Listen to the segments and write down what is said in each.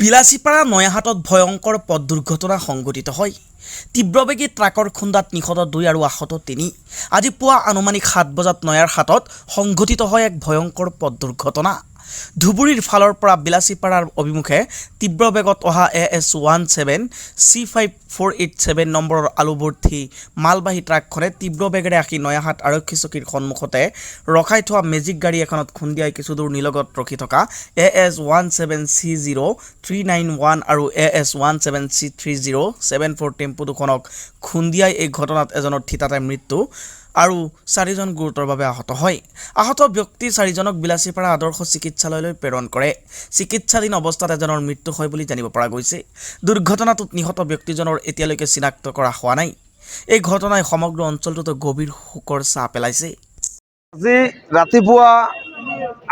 বিলাচীপাৰা নয়াহাটত ভয়ংকৰ পথ দুৰ্ঘটনা সংঘটিত হয়। তীব্ৰবেগী ট্ৰাকৰ খুন্দাত নিহত দুই আৰু আহত তিনি। আজি পুৱা আনুমানিক 7 বজাত নয়াৰহাটত সংঘটিত হয় এক ভয়ংকৰ পথ দুৰ্ঘটনা। ধুবুৰীৰ ফালৰ পৰা বিলাচীপাৰাৰ অভিমুখে তীব্ৰ বেগত অহা AS 17 C 5487 নম্বৰৰ আলুভৰ্তি মালবাহী ট্ৰাকখনে তীব্ৰ বেগেৰে আহি নয়াহাট আৰক্ষী চকীৰ সন্মুখতে ৰখাই থোৱা মেজিক গাড়ী এখনত খুন্দিয়াই কিছুদূৰ নিলগত ৰখি থকা AS 17 C 0391 আৰু AS 17 C 3074 tempo দুখনক খুন্দিয়াই। এই ঘটনাত এজনৰ থিতাতে মৃত্যু আৰু চাৰিজন গুৰুতৰভাৱে আহত হয়। আহত ব্যক্তি চাৰিজনক বিলাচীপাৰা আদৰ্শ চিকিৎসালয়লৈ প্ৰেৰণ কৰে। চিকিৎসাধীন অৱস্থাত এজনৰ মৃত্যু হয় বুলি জানিব পৰা গৈছে। দুৰ্ঘটনাটোত নিহত ব্যক্তিজনৰ এতিয়ালৈকে চিনাক্ত কৰা হোৱা নাই। এই ঘটনাই সমগ্ৰ অঞ্চলটোত গভীৰ শোকৰ ছাঁ পেলাইছে। আজি ৰাতিপুৱা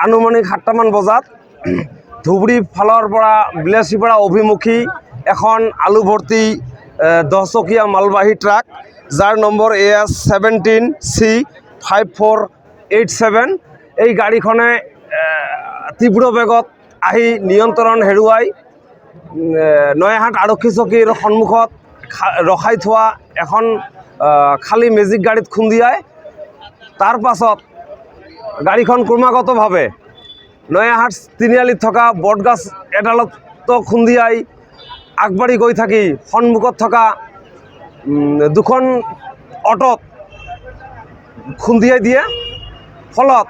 আনুমানিক 7টামান বজাত ধুবুৰী ফালৰ পৰা বিলাচীপাৰা অভিমুখী এখন আলু ভৰ্তি 10চকীয়া মালবাহী ট্ৰাক, যাৰ নম্বৰ AS 17 C 5487, এই গাড়ীখনে তীব্ৰ বেগত আহি নিয়ন্ত্ৰণ হেৰুৱাই নয়াহাট আৰক্ষী চকীৰ সন্মুখত ৰখাই থোৱা এখন খালী মেজিক গাড়ীত খুন্দিয়াই। তাৰ পাছত গাড়ীখন ক্ৰমাগতভাৱে নয়াহাট তিনিআলিত থকা বটগাছ এডালতো খুন্দিয়াই আগবাঢ়ি গৈ থাকি সন্মুখত থকা দুখন অট'ত খুন্দিয়াই দিয়ে। ফলত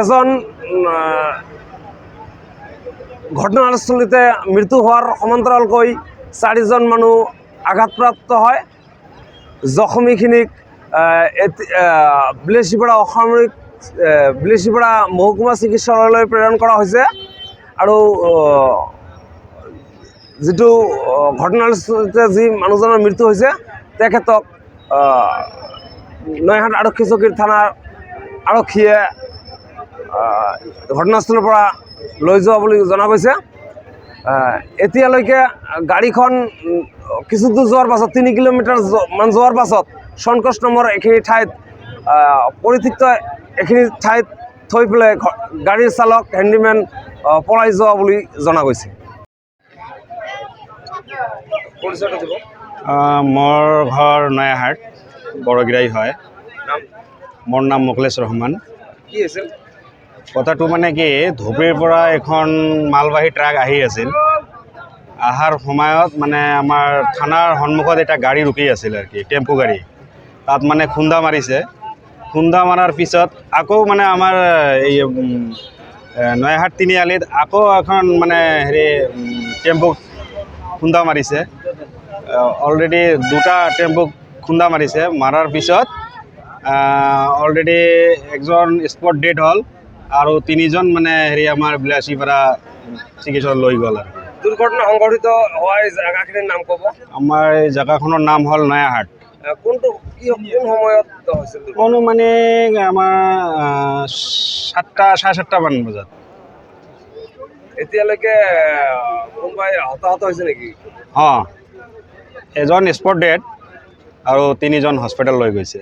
এজন ঘটনাস্থলীতে মৃত্যু হোৱাৰ সমান্তৰালকৈ চাৰিজন মানুহ আঘাতপ্ৰাপ্ত হয়। জখমীখিনিক বিলাচীপাৰা অসামৰিক বিলাচীপাৰা মহকুমা চিকিৎসালয়লৈ প্ৰেৰণ কৰা হৈছে আৰু যিটো ঘটনাস্থলীতে যি মানুহজনৰ মৃত্যু হৈছে, তেখেতক নৈহাট আৰক্ষী চকীৰ থানাৰ আৰক্ষীয়ে ঘটনাস্থলীৰ পৰা লৈ যোৱা বুলি জনা গৈছে। এতিয়ালৈকে গাড়ীখন কিছু দূৰ যোৱাৰ পাছত, 3 কিলোমিটাৰ মান যোৱাৰ পাছত সনকোষ নামৰ এইখিনি ঠাইত, পৰিত্যক্ত এইখিনি ঠাইত থৈ পেলাই গাড়ীৰ চালক, হেণ্ডিমেন পলাই যোৱা বুলি জনা গৈছে। পৰিচয়টো দিব। মোৰ ঘৰ নয়াহাট বৰগিৰাই হয়। নাম? মোৰ নাম মোখলেছ ৰহমান। কি হৈছিল? কথাটো মানে কি, ধুবুৰীৰ পৰা এখন মালবাহী ট্ৰাক আহি আছিল। অহাৰ সময়ত মানে আমাৰ থানাৰ সন্মুখত এটা গাড়ী ৰখি আছিল আৰু কি, টেম্পু গাড়ী। তাত মানে খুন্দা মাৰিছে। খুন্দা মাৰাৰ পিছত আকৌ মানে আমাৰ এই নয়াহাট তিনিআলিত আকৌ এখন মানে হেৰি টেম্পু খুন্দা মাৰিছে। অলৰেডি দুটা টেম্পু খুন্দা মাৰিছে। মাৰাৰ পিছত অলৰেডি একজন স্পট ডেড হ'ল আৰু তিনিজন মানে হেৰি আমাৰ বিলাচীপাৰা চিকিৎসালয় লৈ গ'ল আৰু। দুৰ্ঘটনা সংঘটিত হোৱা এই জেগাখিনিৰ নাম ক'ব। আমাৰ এই জেগাখনৰ নাম হ'ল নয়াহাট। কোনটো কি কোন সময়ত হৈছিল দুৰ্ঘটনা? অনুমানিক আমাৰ 7টা, 7:30টামান বজাত। এতিয়ালৈকে কোনোবাই হতাহত হৈছে নেকি? অঁ, এজন স্পট ডেড আৰু তিনিজন হস্পিটেল লৈ গৈছে।